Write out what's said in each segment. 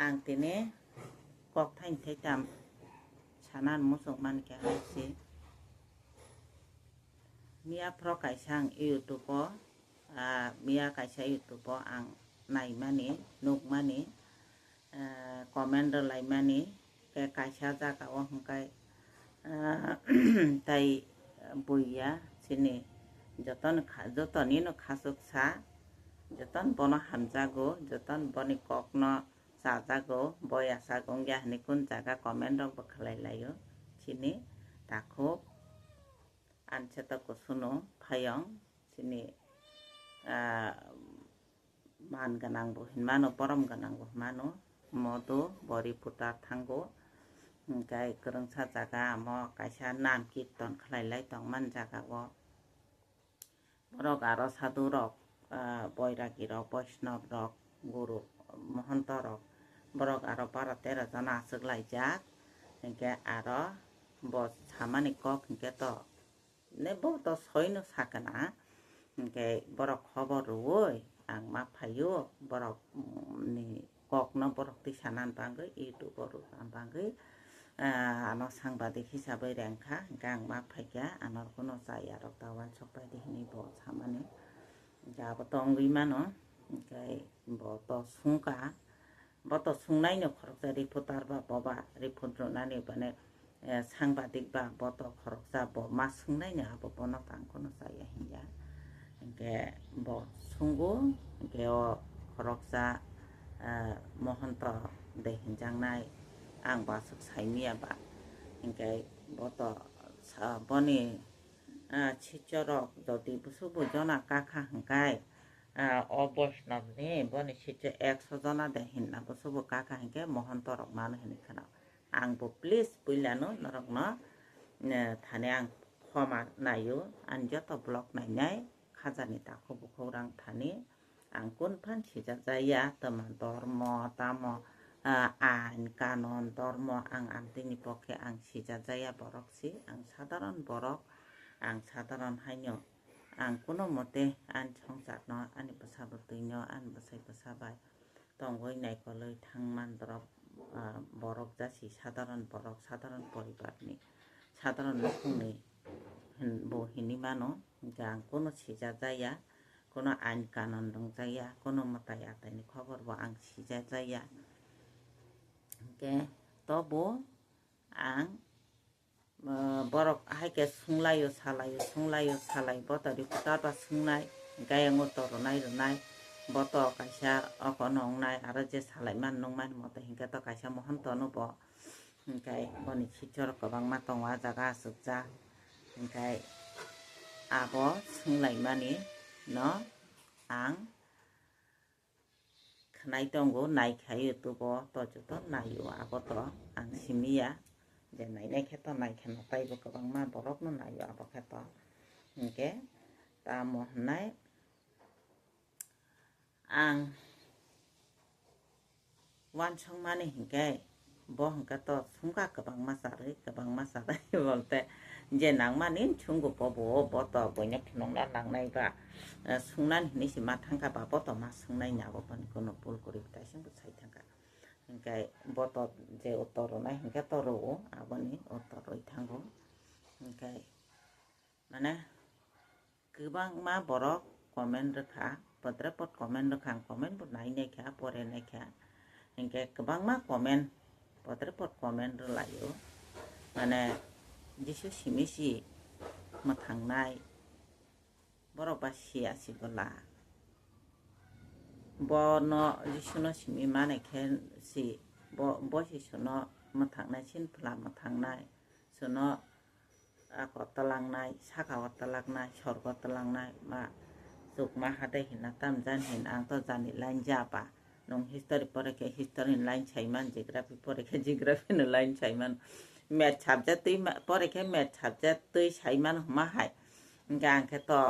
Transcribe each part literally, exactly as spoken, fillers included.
Ang tini kok thaini thai tam sanan muchung mankha hai se. Miya phro kaisa ang YouTube o, ah, miya kaisa YouTube o ang naimani, nukmani, ah, comment rwlaimani, khe kaisa jaga o hwnkhe, ah, tai buiya chini jotono kha-, jotonino khachuksa, jotono bono hamjago, jotono boni kokno chajago, boya sago wngya hinwi kun jaga comment rok bo khlai laio. Chini takhuk ancheta kusuno phayong chini, ah, man gwnang bo hinmano, borom gwnang bo hinmano, modo bo reporter thango. Hwnkhe kwrwngsa jaga amo kaisa nam kirton khlai lai tongmani jaga o. Borok aro sadhu rok, ah, boiragi rok, boisnob rok, guru, mohonto rok, borok aro baro tero jona aswk laijak. Hinkhe aro bo samani kok hinkhe to, ne bo to soino sakana. Hinkhe borok khobor rwui ang ma phaio, borok, mm, ni kokno borok twi sana bagwi, YouTube o rwna bagwi, ah, ano sangbadik hisabai rengkha, hinkhe ang ma phaikha, ano kuno chaya rok ta uansuk bai di hinwi bo samani. Hinkhe abo to wngwi mano, hinkhe bo to sungkha, bo to sungnaino khoroksa reporter ba boba report rwnani bane, eh, sangbadik ba bo to khoroksa bo ma swngnaino abo bono tang kuno chaya hinya. Hinkhe bo sungo, hinkhe o khoroksa, eh, Mohonto de hinjaknai, ang bo aswk saimanya ba. Hinkhe bo to sa-, boni, ah, sichorok jodi busubo jona kakha hinkhai, ah, o Boishnobni boni sichor ekso jona de hinna busubo kakha hinkhe Mohonto rok mano hinwi khna. Ang bo please puilano norokno, eh, thani ang khoma naio, ang joto vlog nainai, khajani takhuk bukhuk rang thani, ang kun phan sijajaya, tamo dormo, tamo, ah, ain, kanon, dormo, ang amtwini pokhe ang sijajaya borok si, ang sadharon borok, ang sadharon haino, ang kuno mote ani songsarno, ani bwsa bwtwino, ani bwsai bwsa bai, tongwi naikolwi thangman borok, ah, borok jasi sadharon borok, sadharon poribarni, sadharon nukhungni hin-, bo hinwi mano, hinkhe ang kuno sijajaya, kuno ain kanon rwngjakya, kuno mwtai ataini khobor bo ang sijajaya. Hinkhe tobo ang Ah, borok hai khe sunglaio, salaio, sunglaio, salai bo to reporter ba sungnai, hinkhe ang o to rwnai, rwnai, bo to kaisa oko nongnai, aro je salai man nungmani moto hinkhe to kaisa Mohonto no bo, hinkhe boni sichor kwbangma tongo ah jaga achukjak, hinkhe abo sunglaimani no ang khwnai tongo, naikha YouTube o, to joto naio, abo to ang simiya, je nainai khe to naikha no, taibo kwbangma borok no naio abo khe to. Hinkhe tamo hwnai ang uansukmani hinkhe, bo hinkhe to sungkha kwbangma charwi, kwbangma charwi bolte je nangmani sungo bobo, bo to buino phunukna nangnai ba, eh, sungnani hinwi se ma thangkha ba, bo to ma sungnai ni abo boni kuno bul kwrwi, kaisa bo sai thangkha. Hinkhe bo to je uttor rwnai hinkhe to rwo, aboni uttor rwi thango. Hinkhe mane kwbangma borok comment rwkha, potre pot comment rwkha, ang comment bo nai naikha, pore naikha. Hinkhe kwbangma comment, potre pot comment rwlaio. Mane Jisu simi si mwthangnai, borok ba siya si bwla. Bono Jisuno simi mani khe si, bo, bo si suno mwthangnai, sin phla mwthangnai, suno ako twlangnai, saka o twlangnai, sorgo twlangnai, ma chukma hade hinna tam jan hin, ang to jani line ja ba. Nwng history pore khe history ni line saiman, geography pore khe geography ni line saiman, math subject twi ma-, pore khe math subject twi saiman hwnma hai. Hinkhe ang khe to,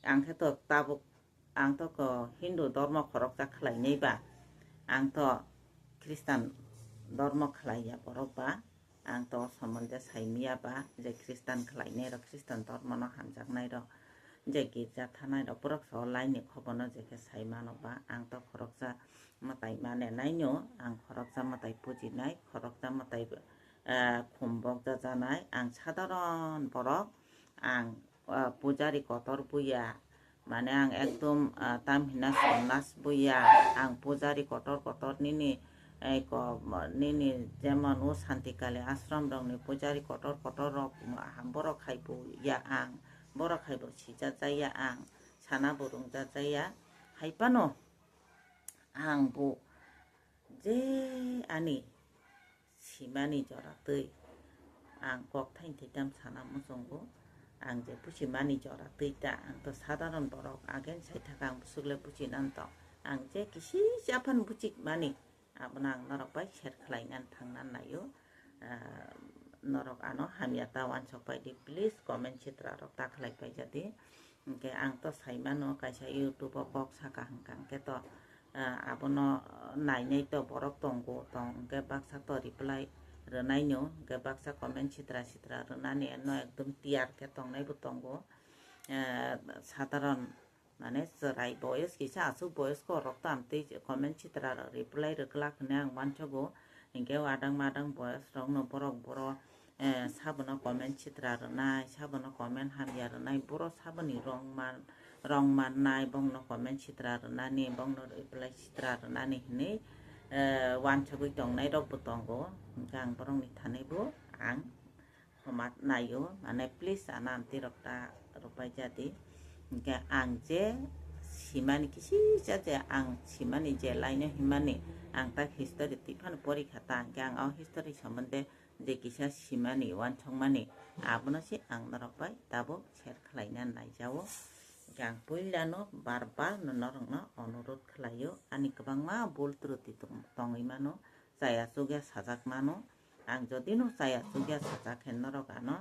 ang khe to tabuk, ang to ko Hindu dormo khoroksa khlainai ba, ang to Khristan dormo khlaiya borok ba, ang to o somonde saimiya ba, je Khristan khlainai rok, Khristan dormo no hamjaknai rok, je girja thanai rok borok so laini khobono je khe sai mano ba, ang to khoroksa mwtai mane naino, ang khoroksa mwtai pujinai, khoroksa mwtai, ah, khumbok jajanai, ang sadharon borok, ang, ah, pujari kotor buya, mane ang ekdom, ah, tam hina sonnas buya, ang pujari kotor kotor nini, eh, ko, nini jemon o Santikali ashram rokni pujari kotor kotor rok, ah, borok hai buya ang, borok hai bo sijajaya ang, sana bo rwngjajaya, hai phano ang bo je ani simani jora twi ang kok thaini thaitam sana muchungo, ang je buchimani jora twi ta, ang to sadharon borok, again sai thaka ang bwswk le buchinani to, ang je kisi cha phano buchimani, abono ang norok bai share khlainani thangnani naio. Ah, norok ano hamya ta uansuk pai di, please comment sitra rok ta khlai pai jadi. Hwnkhe ang to sai mano, kaisa YouTube o kok saka hwnkha hwnkhe to, ah, abono nainai to borok tongo, tong hwnkhe baksa to reply rwnai no, hwnkhe baksa comment sitra sitra rwnani no ekdom tiyar khe tongnai bo tongo. Ah, sadharon mane chwrai boyos kisa aswk boyos ko rok tam tei comment sitra reply rwklak hwnwi ang uansugo. Hwnkhe adang madang boyos rokno borok boro, eh, sabono comment sitra rwnai, sabono comment hamya rwnai, boro saboni rong man, rong mannai, bongno comment sitra rwnani, bongno reply sitra rwnani hwnwi, eh, uansugwi tongnai rokbo tongo. Hwnkhe ang borokni thani bo ang khoma naio, mane please ano amtwi rok ta rwpai jadi. Hwnkhe ang je simani kisi cha je ang simani je line o himani, ang ta history twi phano pori kha ta, hwnkhe ang o history sombonde je kisa simani uansukmani abono se ang norok bai tabuk share khlaina naijao. Hwnkhe ang puilano bar bar no norokno onurot khlaio, ani kwbangma bul truti tong-, tongwi mano, chaya chukya sajak mano. Ang jodi no chaya chukya sajak khe norok ano,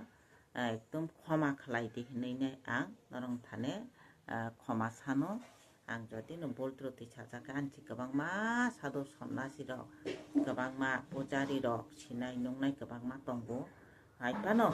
ah, ekdom khoma khlai di hinwi nai ang norok thane, ah, khoma sano. Ang jodi no bul truti sajak khe ani se kwbangma sadhu sonnasi rok, kwbangma pujari rok sinai nungnai kwbangma tongo. Hai phano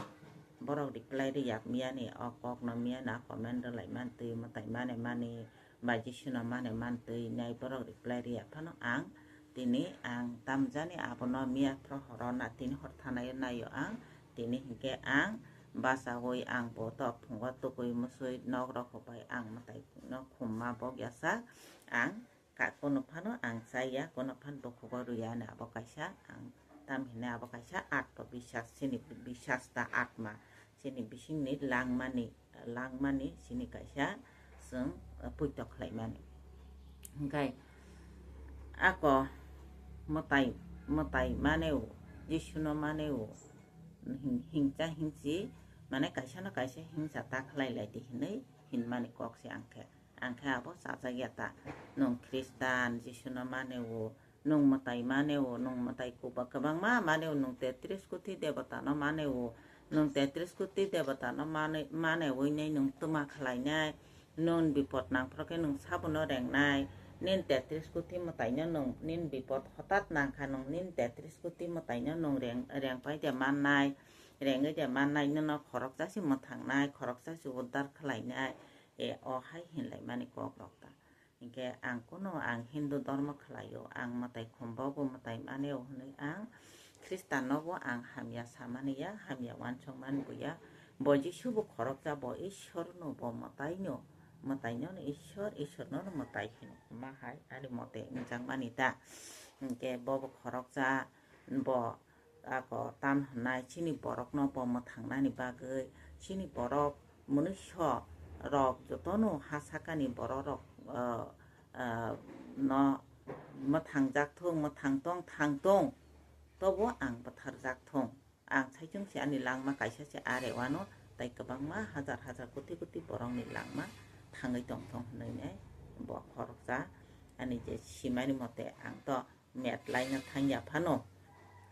borok reply rwyak miyani, o kok no miyani, a comment rwlai mantwi, mwtai mane mani, bai Jisuno mane mantwi nai borok reply rwya phano ang tini ang tamjani abono miya phro horo na tini hor thanaio naio ang tini hinkhe ang bachaui ang bo to phungo tukui musui nok rok bai ang mwtai no khumma bok yasa ang ka-, kono phano ang chaya, kono phano bokhogo rwya ani abo kaisa ang tam hinwi abo kaisa atma bisas, chini bisas ta atma, chini bisingni langmani, langmani chini kaisa chwng, eh, puitok khlaimani. Hwnkhe ako mwtai, mwtai maneo, Jisuno maneo, hing-, hingcha hingchi, mane kaisa no kaisa hingsa ta khlai lai di hinwi hinmani kok se ang khe. Ang khe abo chajak ya ta. Nwng Khristan, Jisuno maneo, nwng mwtai maneo, nwng mwtai kuba-, kwbangma maneo, nwng tetris kuti debotano maneo, nwng tetris kuti debotano mane-, manewi nai nwng twma khlainai, nwng bipot nangphro khe nwng sabono rengnai, nini tetris kuti mwtaino nwng nini bipot hotat nangkha nwng nini tetris kuti mwtaino nwng reng-, rengpai de mannai, rengwi de mannai, nono khoroksa se mwthangnai, khoroksa se uddar khlainai, e, o hai hinlaimani kokrok ta. Hinkhe ang kuno ang Hindu dhormo khlaio, ang mwtai khumbo bo mwtai maneo hwnwi ang Khristanno bo ang hamya samani ya, hamya uansukmani bo ya. Bo Jisu bo khoroksa, bo Ishwar no, bo mwtai no, mwtai no Ishwar, Ishwar no mwtai hino ma hai, ari mote wngjakmani ta. Hinkhe bo bo khoroksa, bo ako tam hwnai chini borokno bo mwthangnani bagwi, chini borok mwnwisyo rok jotono ha sakani borok rok, ah, ah, no mwthangjak thung, mwthang tong, thang tong, tobo ang bwtharjak thung. Ang saichung se ani langma kaisa se are wano, tai kwbangma hajar hajar koti koti borokni langma thangwi tong thung hwnwi nai bo khoroksa ani je simani mote ang to met laina thangya phano,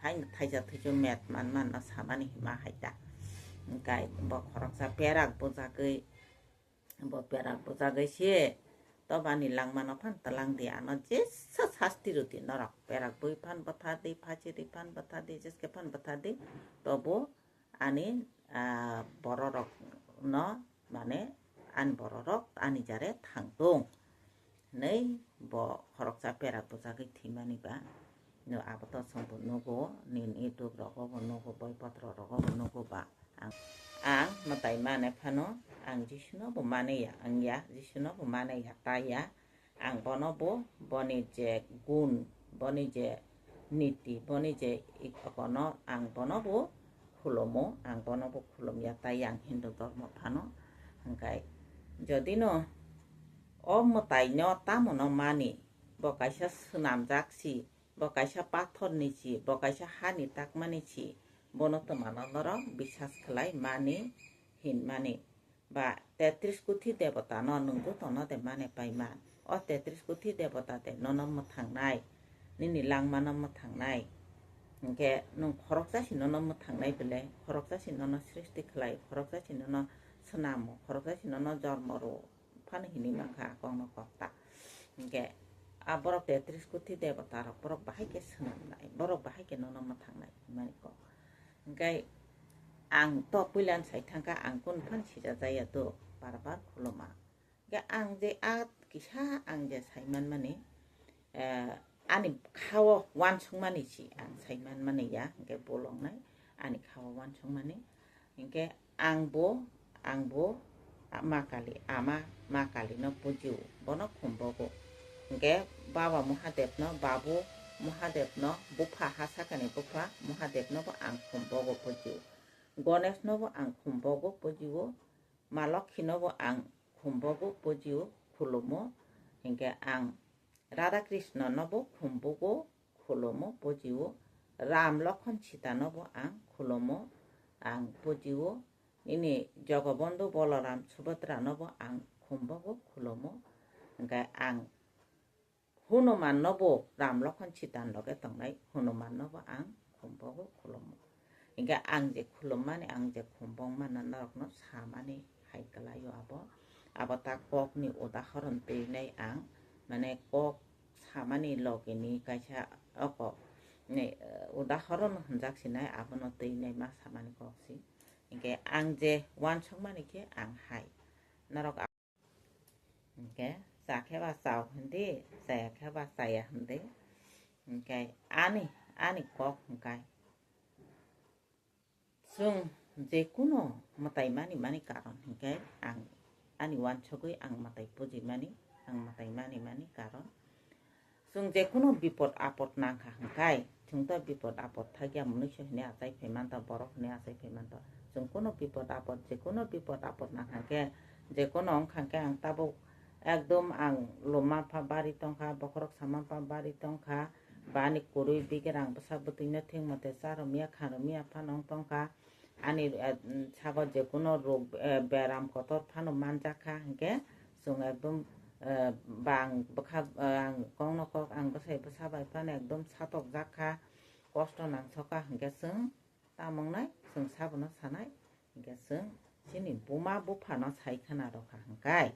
haino thaisa thaisa met man man no samani hima hai ta. Hwnkhe bo khoroksa perak bujagwi, bo perak bujagwi se to bani langmano phan twlang di, ano jesa sasti rw di norok, perak bui phan bwtha di, phachi di phan bwtha di, jeske phan bwtha di, tobo ani, ah, bororokno mane ani bororok ani jare thang tong. Hinwi bo khoroksa pera bwchagwi thwimani ba. No abo to chwngbo nugo, nini YouTube rogo bo nugo, boipotro rogo bo nugo ba. Ang, ang mwtai mane phano, ang Jisuno bo mane ya, ang ya, Jisuno bo mane ya, ta ya. Ang bono bo, boni je gun, boni je niti, boni je ikono, ang bono bo khulumo, ang bono bo khulum ya, ta ya, ang Hindu dhormo phano. Hwnkhe, jodi no o mwtai no tamo no mani, bo kaisa swnamjak si, bo kaisa pathor ni si, bo kaisa hani takmani si, bono twmano norok bisas khlai mani hinmani. Ba tetris kuthi debota no nwng jotono de mane paiman. O tetris kuthi debota de nono mwthangnai, nini langmano mwthangnai. Hinkhe nwng khoroksa si nono mwthangnai bele, khoroksa si nono srishti khlai, khoroksa si nono swnamo, khoroksa si nono jormo rwo. Phano hinwi mankha a kokno kokta. Hinkhe a borok tetris kuthi debota rok borok bahai khe swnamnai, borok bahai khe nono mwthangnai hinmani kok. Hinkhe ang to puila sai thangkha, ang kunu phano sijajaya do, bar bar khuluma. Hinkhe ang je a kisa ang je sai manmani, eh, ani khao uansukmani si ang sai manmani ya, hinkhe bolongnai ani khao uansukmani. Hinkhe ang bo, ang bo, a, Ma Kali, ama Ma Kali no pujio, bono khumbogo. Hinkhe Baba Mahadev no, Babu Mahadev no, bupha ha sakani bupha Mahadev no bo ang khumbogo pujio. Ganesh no bo ang khumbogo pujio, Ma Lokhi no bo ang khumbogo pujio, khulumo. Hinkhe ang Radha Krishna no bo khumbogo, khulumo, pujio. Ram Lokhon Sita no bo ang khulumo, ang pujio. Nini Jogobondhu Balaram Subhadra no bo ang khumbogo, khulumo. Hinkhe ang Hanuman no bo, Ram Lokhon Sita ni loge tongnai Hanuman no bo ang khumbogo, khulumo. Hinkhe ang je khulummani, ang je khumbong mana norokno samani hai kwlaio abo. Abo ta kokni udahoron twi nai ang, mane kok samani logini kaisa oko ni, eh, udahoron hwnjak sinai, abono twi nai ma samani kok si. Hinkhe ang je uansukmani khe ang hai. Norok a-, hinkhe cha khe ba chao hindi, chaya khe ba chaya hindi. Hinkhe ani, ani kok hinkhe chwng je kuno mwtai mani mani karon hinkhe ang ani uansugwi ang mwtai pujimani, ang mwtai mani mani karon. Chwng je kuno bipod apod nangkha hwnkhe, chwng to bipod apod thakya mwnwi se hwnwi achai phai mantha, borok hwnwi achai phai mantha. Chwng kuno bipod apod, je kuno bipod apod nangkha khe, je kuno wngkha khe ang tabuk ekdom ang loma pha bari tongkha, bokhorok sama pha bari tongkha, ba ani kwrwi bigrang bwsa bwtwino thik mote cha romya kha romya phano wng tongkha. Ani, eh, sago je kuno rog, eh, beram kotor phano manjakha hinkhe chwng ekdom, eh, bang bwkha, eh, ang kokno kok ang bwsai bwsa bai phano ekdom satokjakha, kosto nangsokha hinkhe chwng tamo wngnai chwng sabono sanai hinkhe chwng chini buma buphano sai khwna rwkha hwnkhe.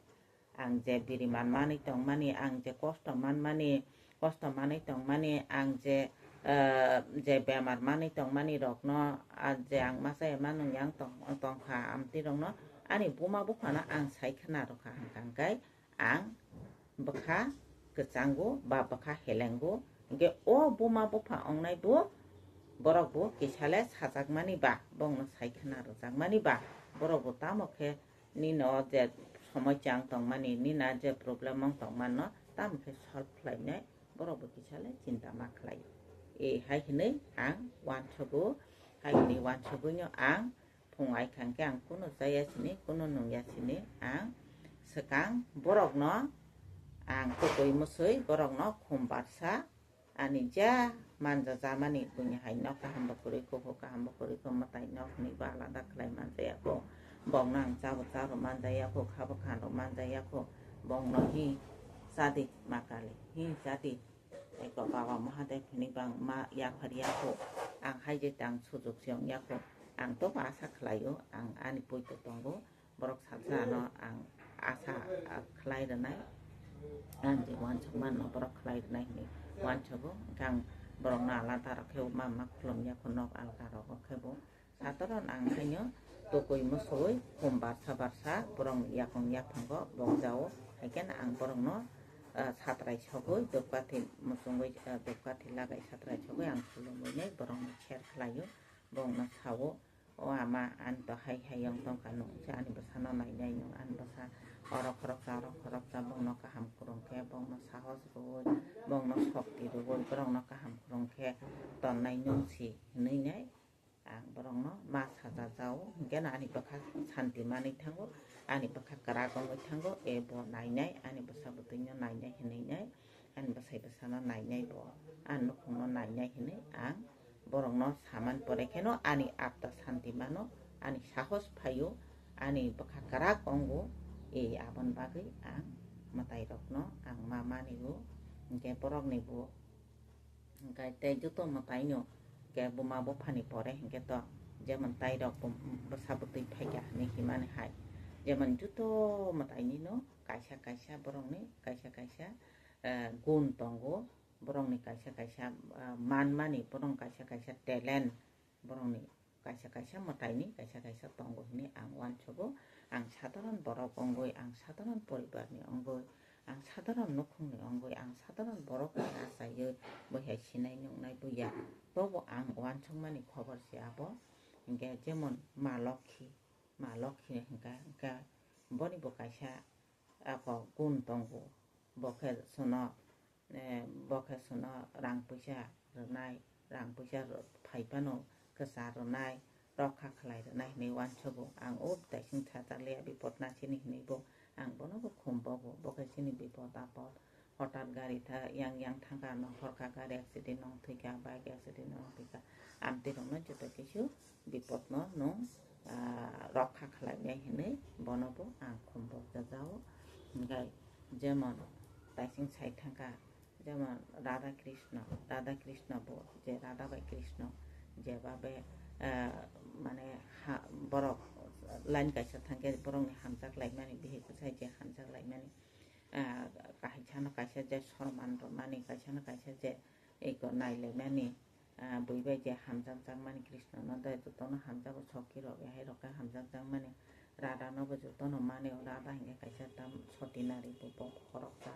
Ang je biri manmani tongmani, ang je kosto manmani, kosto manwi tongmani, ang je, eh, je bemar manwi tongmani rokno, ah, je ang masa ema nung yang tong, tongkha amtwi rokno, ani buma buphano ang sai khwna rwkha hwnkha hwnkhe ang bwkha kwchango ba bwkha helengo, hinkhe o buma bupha ongnai bo borok bo kisale sajakmani ba, bongno sai khwna rwjakmani ba, borok bo tamo khe nini o je somosya wng tongmani, nini a je problem wng tongmano tamo khe solve khlainai, borok bo kisa le chinta ma khlai. E hai hwnwi ang uansugo, hai hwnwi uansugwino ang phung ai kha hwnkhe ang kunu chaya sini, kunu nungya sini, ang swkang borokno ang kwtwi mwswi borokno khum barsa Ani ja manja jamani buini hai nok kaham bo kwrwi kho, kaham bo kwrwi kho, mwtai nok hwnwi bo alada khlai manja ya kho. Bokno ang chabo charo manja ya kho, khabo khan rw manja ya kho. Bokno hi chadi ma kali, hi chadi. Eko Baba Mahadev hwnwi bang ma yaphar ya kho. Ang hai je tang sujuk se wng ya kho. Ang to asa khlai o, ang ani poito tongo. Borok salsa ano ang asa, ah, khlai rwnai, ang je uansukma no borok khlai rwnai hwnwi uansugo, hwnkhe ang borokno alada rok khe ma ma khulum ya kho, nok alga rogo khe bo Sadaron ang haino tukui musuwi khum barsa barsa borokni yakung yaphango bokjao, haikhe ang borokno, ah, satrai sogwi dopkathi muchungwi, ah, dopkathi lagai satrai sogwi ang khulumwi borokno share khlaio, borokno sao, "O ama, ani to hai hai wng tongkha, nwng se ani bwsano nainai, nwng ani bwsa oro khoroksa, oro khoroksa, bongno kaham kwrwng khe, bongno sahos rwui, bongno sokti rwui, borokno kaham kwrwng khe tonnai nwng si," hwnwi nai. Ang borokno ma sajajao, hinkhe no ani bwkha santi manwi thango, ani bwkha kwrak wngwi thango, e bo nainai, ani bwsa bwtwino nainai hinwi nai, ani bwsai bwsano nainai bo, ani nukhungno nainai hinwi ang borokno saman pore kheno ani atma santi mano, ani sahos phaio, ani bwkha kwrak wngo, e aboni bagwi ang mwtairokno ang ma manio, hinkhe borokni bo Hingkhe tei joto mwtaino khe buma buphani pore hinkhe to jemon tairok bwsa bwtwi phaikha hinwi himani hai. Jemon joto mwtainino kaisa kaisa borokni kaisa kaisa, eh, gun tongo. Borokni kaisa kaisa, ah, manmani, borokni kaisa kaisa talent, borokni kaisa kaisa mwtaini kaisa kaisa tongo hinwi ang uansugo. Ang sadharon borok wngwi, ang sadharon poribarni wngwi, ang sadharon nukhungni wngwi, ang sadharon borokni achaiwi bo hai sinai nuknai buya. Tobo ang uansukmani khobor se abo. Hinkhe jemon ma Lokhi, ma Lokhi hinkha, hinkha boni bo kaisa ako gun tongo. Bo khe sono, eh, bo khe sono rang puisa rwnai, rang puisa rw-, phai phano kwcha rwnai, rokha khlai rwnai hinwi uansugo. Ang o daising sajakliya bipot na sini hinwi bo ang bono bo khum bogo. Bo khe sini bipot apot. Hotat gari tha yang yang thangkha, no horkha gari accident nong thwikha, bike accident nong thwikha. Amtwi rokno joto kisu bipotno nwng, ah, rokha khlainai hinwi bono bo ang khum bokjajao. Hinkhe jemon taising sai thangkha, jemon Radha Krishna, Radha Krishna bo je Radha bai Krishna jeba be, ah, mane ha-, borok line kaisa thangkhe borokni hamjak laimani, bihik bwsai je hamjak laimani, ah, kaisano kaisa je sorman rwmani, kaisano kaisa je eko nailaimani, ah, bui bai je hamjakjakmani Krishna no de jotono hamjago, sokki rok, hai rok khe hamjakjakmani, Radha no bo jotono mani, o Radha hinkhe kaisa tam soti nari bo, bo khoroksa.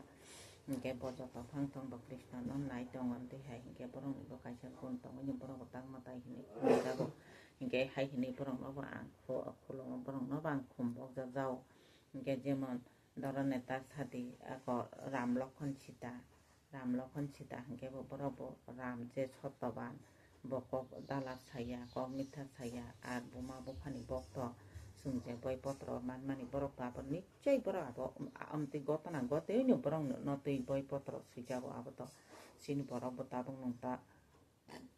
Hinkhe bo joto phang thang bo Krishna no nai tongo, tei hai hinkhe borok ni bo kaisa gun tongo, borok bo tak mwtai hinwi khulumjago. Hinkhe hai hinwi borok no bo ang khu-, khulumo, borok no bo ang khum bokjak jao. Hinkhe jemon Dhoronetar sadi, ako Ram Lokhon Sita, Ram Lokhon Sita hinkhe bo borok bo Ram je Sottoban, bo kok dala saya, kok mitha saya, ar buma buphani bokto chwng je boi potro manmani borok to abo nichoi borok abo, um, amtwi gotona gotwi no borok no twi boi potro swijago abo to chini borok bo tabuk nwng ta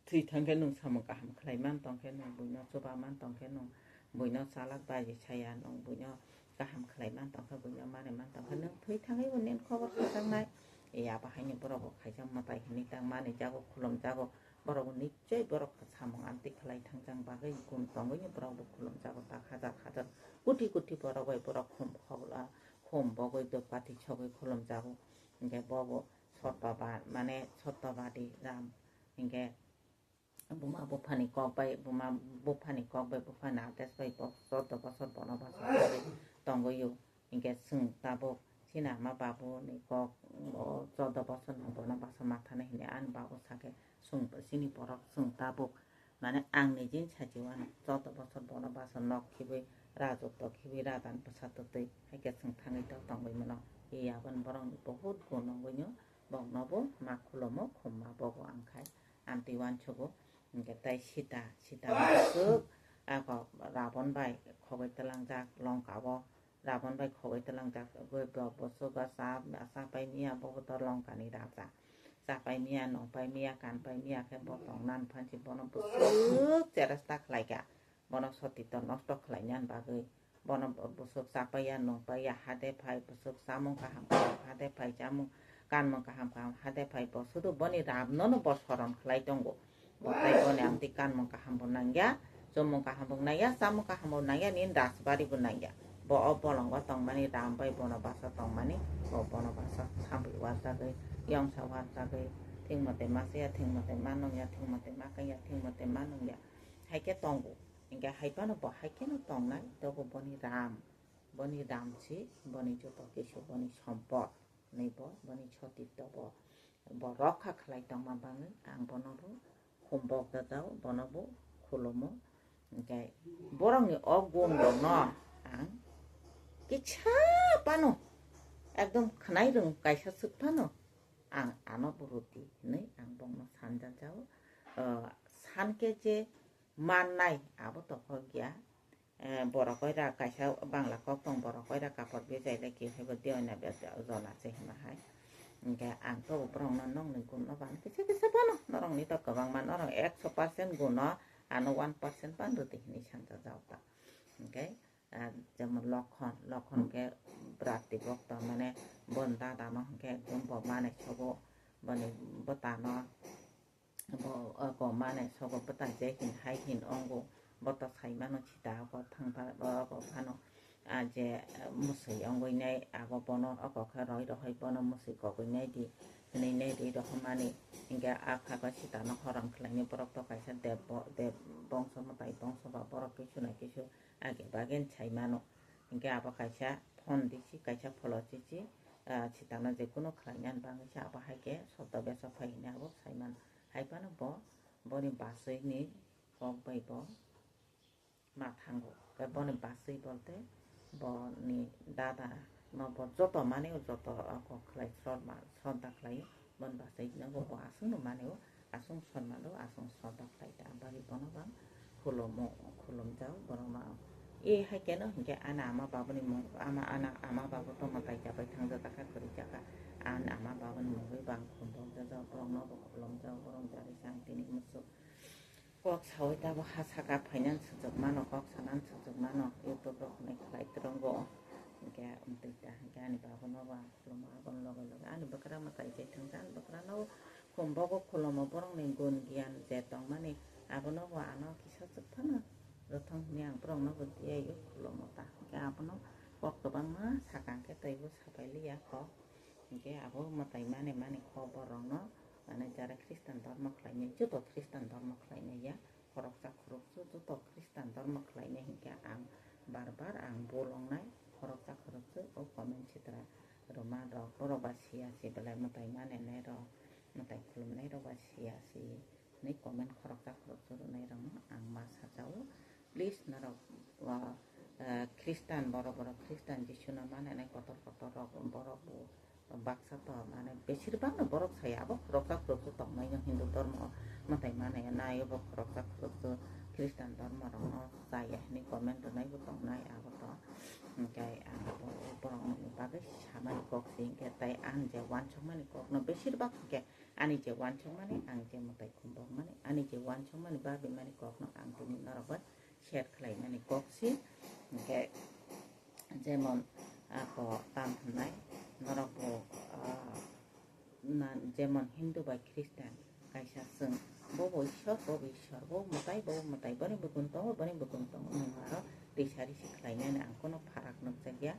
Thwi thangkhe nwng samung kaham khlai man tongkhe, nwng buino chuba man tongkhe, nwng buino chalak baji saya, nwng buino kaham khlai man tongkhe, buino mani man tongkhe, nwng thwi thangwi bo nini khobor kwchaknai. E abo haino borok bo khaijak mwtai hinwi tang mani jago, khulum jago, borok bo nichoi borok samung amtwi khlai thangjak bagwi gun tongwi borok bo khulum jago, tak hajar hajar, koti koti borok bai borok khum khobla, khum bogwi dopkathi sogwi khulum jago. Hinkhe bo bo Sottoba, mane Sottobadi Ram, hinkhe buma buphani kok bai, buma buphani kok bai buphani ades bai bo chordo bosor bono basa tongwi tongwi o. Hinkhe chwng tabuk chini ama babu ni kok, o chordo bosor ni bono basa mathana hinwi ani babu sakhe chwng chini borok chwng tabuk, mane ang nijin sachi uanw chordo bosor bono basa nok khibwi rajotto khibwi radan bwsa twtwi haikhe chwng thangwi to tongwi mano. E aboni borok ni bohut gun wngwi no. Bokno bo ma khulomo, khumma bogo ang khai amtwi uansugo. Hinkhe tei Sita, Sita no swk ako Rabon bai khogwi twlangjak Lonka o, Rabon bai khogwi twlangjak bo, bo swk o cha, cha pai miya, bo to Lonka ni raja. Cha pai miya, nung pai miya, kan pai miya khe bo tongna phansi bono bwswk cheresta khlaikha. Bono soti to nosto khlaina bagwi. Bono bwswk chapaiya, nungpaiya, hade phai, bwswk chamung kaham kaham hade phai, chamung kanmung kaham kaham hade phai, bo sudu boni Ram nono bo soron khlai tongo. Bo tai boni amtwi kanmung kaham bo nangya, chumung kaham bo nangya, chamung kaham bo nangya, nini rajbari bo nangya. Bo o bolongo tongmani Ram bai bono basa tongmani, bo bono basa samwi warjagwi, yongsa warjagwi, thik mote ma chaya, thik mote ma nungya, thik mote ma kaiya, thik mote ma nungya. Hai khe tongo. Hingke hai phano bo hai kheno tongnai, tobo boni ram, boni ram si, boni joto kisu, boni sompot, hinui bo, boni sotitto bo, bo rokha khlai tongma bagwi ang bono bo humbok jajao, bono bo khulumo. Hingke borokni o gun rokno ang kisa phano, ekdom khwnai rwng kaisa swk phano ang ano bo rwdi hinui ang bongno sanjajao. O, sanke je mannai abo to hokya. Eh, borok koira kaisa bangla kok tong, borok koira kapor bejai le ki haibo de oina be jona se hima hai. Hingke ang to borokno nokni gunno bang kisa kisa phano norokni to kwbangma norok ekso percent guno ano one percent bang rwdi hinui sanjajao ta. Hingke, ah, jemon lokhon, lokhon ke bwrati bokto mane bon dadano hingke ekdom bo mane sobo boni bwtano bo, ah, bo mane sobo bwta je hin hai hin ongo boto sai mano sita abo thangpa abo phano, ah, je, ah, musui ongoi nai abo bono oko khe roi rohoi bono musui kogoi nai di hinui nai di rohormani hingke a phago sitano horang khlainai borok to kaisa deb bo-, deb bongso mwtai bongso ba borok kisu na kisu age bagen sai mano. Hingke abo kaisa phone disi, kaisa pholo chichi, ah, sitano je kunu khlainani bagwi se abo hai khe sobdo beso phai hwnwi abo sai mano. Hai phano bo boni bachwi ni kok bai bo ma thango. Khe boni bachwi bolte boni dada no bo joto mani o joto kok khlai srorma srodda khlai. Bon bachai no bo aswk no mani o, aswk sonna do, aswk sonna khlai ta, bari bono bang khulumo, khulumjao borok no. E hai keno hinkhe ani ama babuni mung, ama, ana, ama babu to mwtai chabai thangjak kha, kwrwi chakha, ani ama babuni mungwi bang khulumjak, borok no bo khulumjao, borok jari chang tini muchuk. Kok sawi tabuk ha saka finance sujwk mano, kok sanan sujwk mano, YouTube rok hinwi khlai trongo. Hinkhe amtwi ta hinkhe ani babuno bo ang khulumma, aboni loge loge ani bwkrano tai tai thangsa, ani bwkrano khumbogo khulumo, borokni gun giyan je tongmani abono bo ano kisa swk phano rwthwng hinwi ang borokno bo tiyai khulumo ta. Hinkhe abono kok kwbangma saka hinkhe teibo sapai liya kok. Hinkhe abo mwtai mani mani kok borokno, mane jara Khristan dhormo khlainai, joto Khristan dhormo khlainai ya, khoroksa khoroksa joto Khristan dhormo khlainai hinkhe ang bar bar ang bolongnai khoroksa khoroksa o comment sitra rwma rok, borok ba siya si belai mwtai mani nai rok, mwtai khulumnai rok ba siya si hinwi comment khoroksa khoroksa rwnai rokno ang ma sajao. Please norok, ah, ah, Khristan borok, borok Khristan Jisuno mananai kotor kotor rok borok bo baksa to mane besir bhag no borok saya abo khoroksa khoroksa tongmai no Hindu dhormo mwtai manaya nai obo khoroksa khoroksa Khristan dhormo rok no chaya hinwi comment rwnai bo tongnai abo to. Hinkhe ang abo borok ni bagwi samani kok si hinkhe tai ang je uansukmani kok no besir bhag hinkhe ani je uansukmani, ang je mwtai khumbokmani, ani je uansukmani, babimani kokno ang tini norok bai share khlaimani kok si. Hinkhe jemon ako tam hwnai norok bo, ah, na, jemon Hindu bai Christian kaisa chwng, bo bo Ishwar, bo bo Ishwar, bo mwtai, bo bo mwtai, boni bo gun tongo, boni bo gun tongo, nwng aro risa risi khlainani ang kono pharak nukjakya.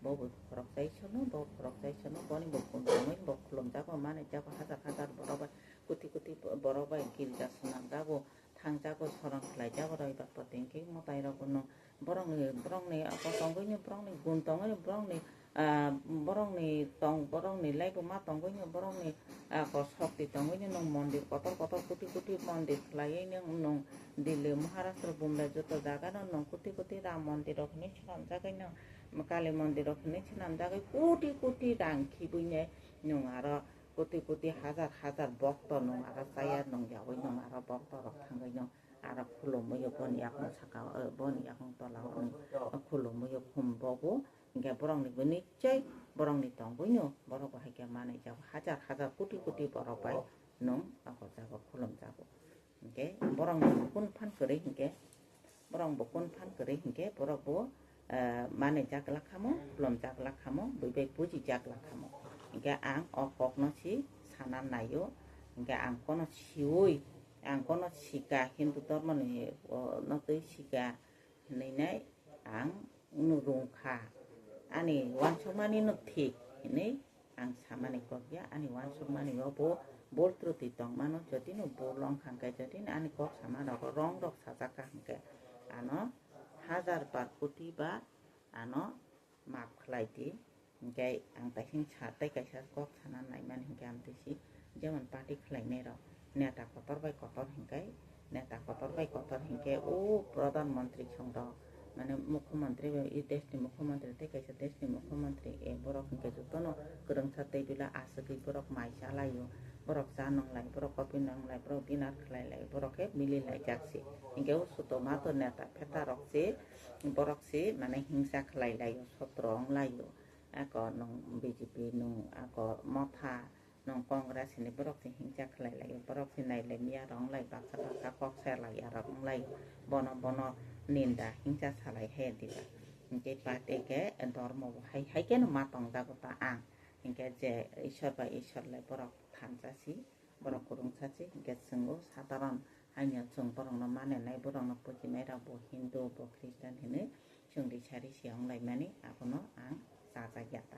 Bo bo khoroksa Ishwarno, bo khoroksa Ishwarno, boni bo gun tongwi bo khulumjago, manaijago, hajar hajar borok bai, koti koti borok bai girja swnamjago, thangjago, soron khlaijago, roibar pore hinkhe mwtairok bono borokni, borokni ako tongwino, borokni gun tongwino, borokni, ah, borokni tong, borokni laibuma tongwino, borokni ako sokti tongwino, nwng mondir kotor kotor koti koti mondir khlaiwi nwng, nwng Delhi, Maharashtra, Bombay joto jagano nwng koti koti Ram mondir rok hinwi swnamjagwino. Kali mondir rok hinwi swnamjagwi koti koti rang khibwini nwng aro koti koti hajar hajar bokto nwng aro chaya nwng yawi nwng aro bokto rok thangwi nwng aro khulumwi boni yakung saka, boni yakung tola o nwng khulumwi khum bogo. Hinkhe borokni bo nichoi borokni tongwino borok bo hai khe manwi jago hajar hajar koti koti borok bai nwng ako jago khulumjago. Hinkhe borokni bo kunu phan kwrwi hinkhe, borok bo kunu phan kwrwi hinkhe borok bo, eh, manwi jak lakhamo, khulum jak lakhamo, bui bai buji jak lakhamo. Hinkhe ang o kokno si sana naio, hinkhe ang kono siui, ang kono sika Hindu dhormoni, o, no twi sika hinwi nai ang no rung kha. Ani uansukmani no thik hinwi ang samani kok ya, ani uansukmani o bo bul truti tongmano, jodi no bul wng kha hwnkhe, jodi no ani kok sama rogo wrong rok sajak kha hwnkhe, Ano hajar bar koti ba ano maaf khlai di. Hinkhe ang tei himsa tei kaisa kok sana naimani hinkhe amtwi si jemon party khlainai rok neta kotor bai kotor hinkhe neta kotor bai kotor hinkhe o pradhan mantri song rok mane mukhyamantri bai i desh ni mukhyamantri tei kaisa desh ni mukhyamantri e borok hinkhe jotono kwrwngsa tei bila aswkwi borok mai cha laio borok cha nwnglai borok copy nwnglai borok dinner khlai lai borok khe mili lai jak si hinkhe o sotoma to neta pheta rok si borok si mane himsa khlai laio sotro wng laio. Ako nwng B J P nwng ako Motha nwng Congress hini borok se hingsa khlai lai borok se nai lai miya rok wng lai baksa baksa kok se lai ya rok wng lai bono bono ninda hingsa salai he diba hinkhe party ke dormo bo hai hai khe no ma tong jago ta ang hinkhe je Ishwar bai Ishwar lai borok thansa si borok kwrwngsa si hinkhe chwng o sadharon haino chwng borok no mane nai borok no pujinai rok bo Hindu bo Christian hinwi chwng ri sari se wng lai mani abono ang chajak ya ta.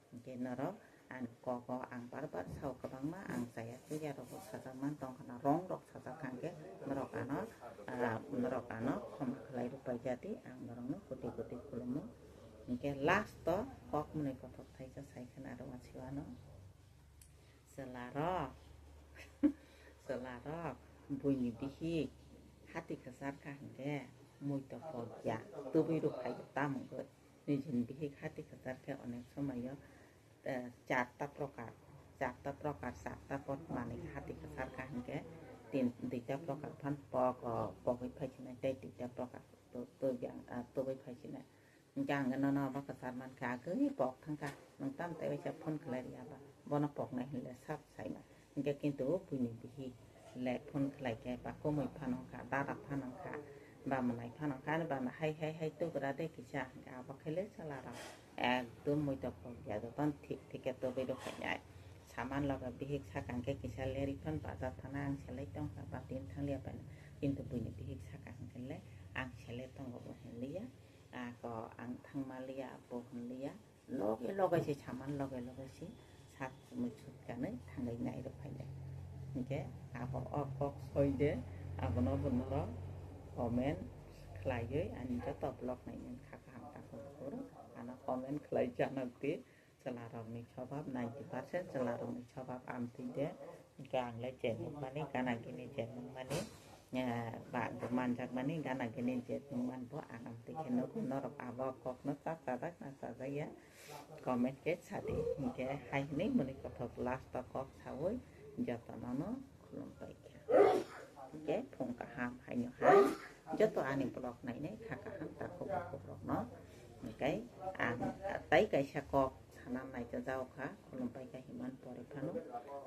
Hinkhe norok ani kogo ang bar bar sao kwbangma ang chaya chuya rogo sajak man tong khna rong rok sajak kha hinkhe norok ano ah, norok ano khoma khlai rw pai jadi ang norok no koti koti khulumo hinkhe last o kok mwnwi kothok thaisa sai khna rw masiwano chwla rok chwla rok buini bihik hati kwchar kha hinkhe muitok pokya tubui rw phai tamo wngwi. Nijini bihik hati kwchar khe onek somoyo eh, charta prokar, charta prokar, charta pot manwi hati kwchar kha hinkhe tin duita prokar phan pok, o, pogwi phaisinai tei duita prokar tu-, tubui ang, ah, tubui phaisinai. Hinkhe ang nono abo kwchar mankha agwi pok thangkha nwng tam tei waisa phone khlai rwya ba bono poknai hinle sap saima. Hinkhe kintu buini bihik le phone khlai khe ba kumui phano wngkha, dada phano wngkha, ba mwnai phano wngkha, ani bana hai hai hai tugra de kisa hinkhe abo khe le chwla rok ekdom muitok pokya jotono thik thik khe tubui rw phainai. Saman loge bihik sakang khe kisa leri phano bazar thana ang selai tongkha ba tin thangliya bai kintu buini bihik sakang khe le ang selai tongo bo hinliya. Ako ang thangma liya bo hinliya. Loge loge se saman loge loge se sat chumui sut kanwi thangwi nai rw phaile. Hinkhe abo o kok soi de abono bo norok comment khlaiwi ani joto vlog nainani kha kaham takhuk bukhuk ano comment khlai chanok di chwla rokni swbab ninety percent chwla rokni swbab amtwi de. Hinkhe ang le je nukmani gana gini je nukmani ba manjakmani gana gini je nukmani bo ang amtwi khe nugo norok abo kokno cha chajak na chajakya comment khe sadi hinkhe hai hinwi mwnwi kothok last o kok sawi jotono no khulum paikha hinkhe phung kaham haino hai joto ani vlog nainai kha kaham takhuk bukhuk rokno hinkhe ang tai kaisa kok sana naijajao kha khulum paikha himan pore phano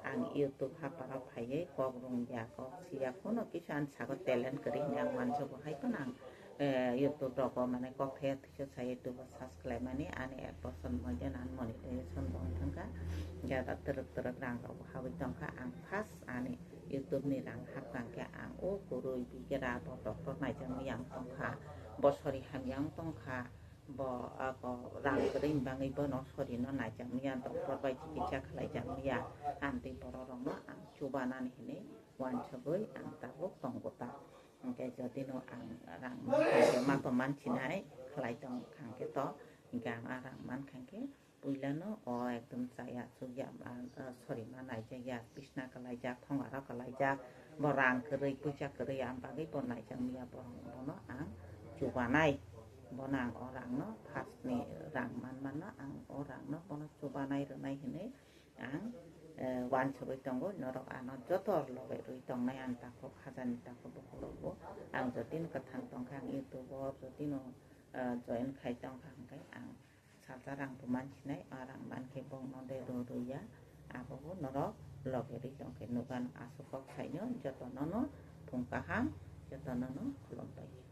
ang YouTube haparo phaiwi kok rwngya kok siya kuno kisa ani sago talent kwrwi hinwi ang manjago hai phano ang eh, YouTube rogo mane kok thaya thwiso sai YouTube o search khlaimani ani ek bosor moidhe nan monetization bo wng thangkha gada twrwk twrwk rang rok bo habwi tongkha ang first ani YouTube ni rang hapkha hinkhe ang o kwrwi bigra botok rok naijak miyang tongkha bosori hamyang tongkha bo ako rang kwrwi ni bagwi bono sorino naijak miya doctor bai chikitsa khlaijak miya amtwi borok rokno ang chubanani hinwi wansugwi ang tabuk tongo ta. Hinkhe jodi no ang rang mankha hinkhe ma to mansinai khlai tong kha hinkhe to hinkhe ang a rang mankha hinkhe puila no o ekdom chaya chukya sorry ma naijakya bisna kwlaijak thongaro kwlaijak bo rang kwrwi puisa kwrwi ang bagwi bo naijak miya bono ang chubanai bono ang o rang no first ni rang manmano ang o rang no bono chubanai rwnai hinwi ang wansugwi tongo norok ano joto loge rwi tongnai ang takhuk hajani takhuk bukhuk rokbo ang jotino kwthang tongkha ang YouTube o jotino join khai tongkha hwnkhe ang salsa rang bo mansinai o rang mankhe bongno de rw rwya abobo norok loge rwi tongkhe nukha aswk kok saino jotono no phung kaham jotono no khulum paikha.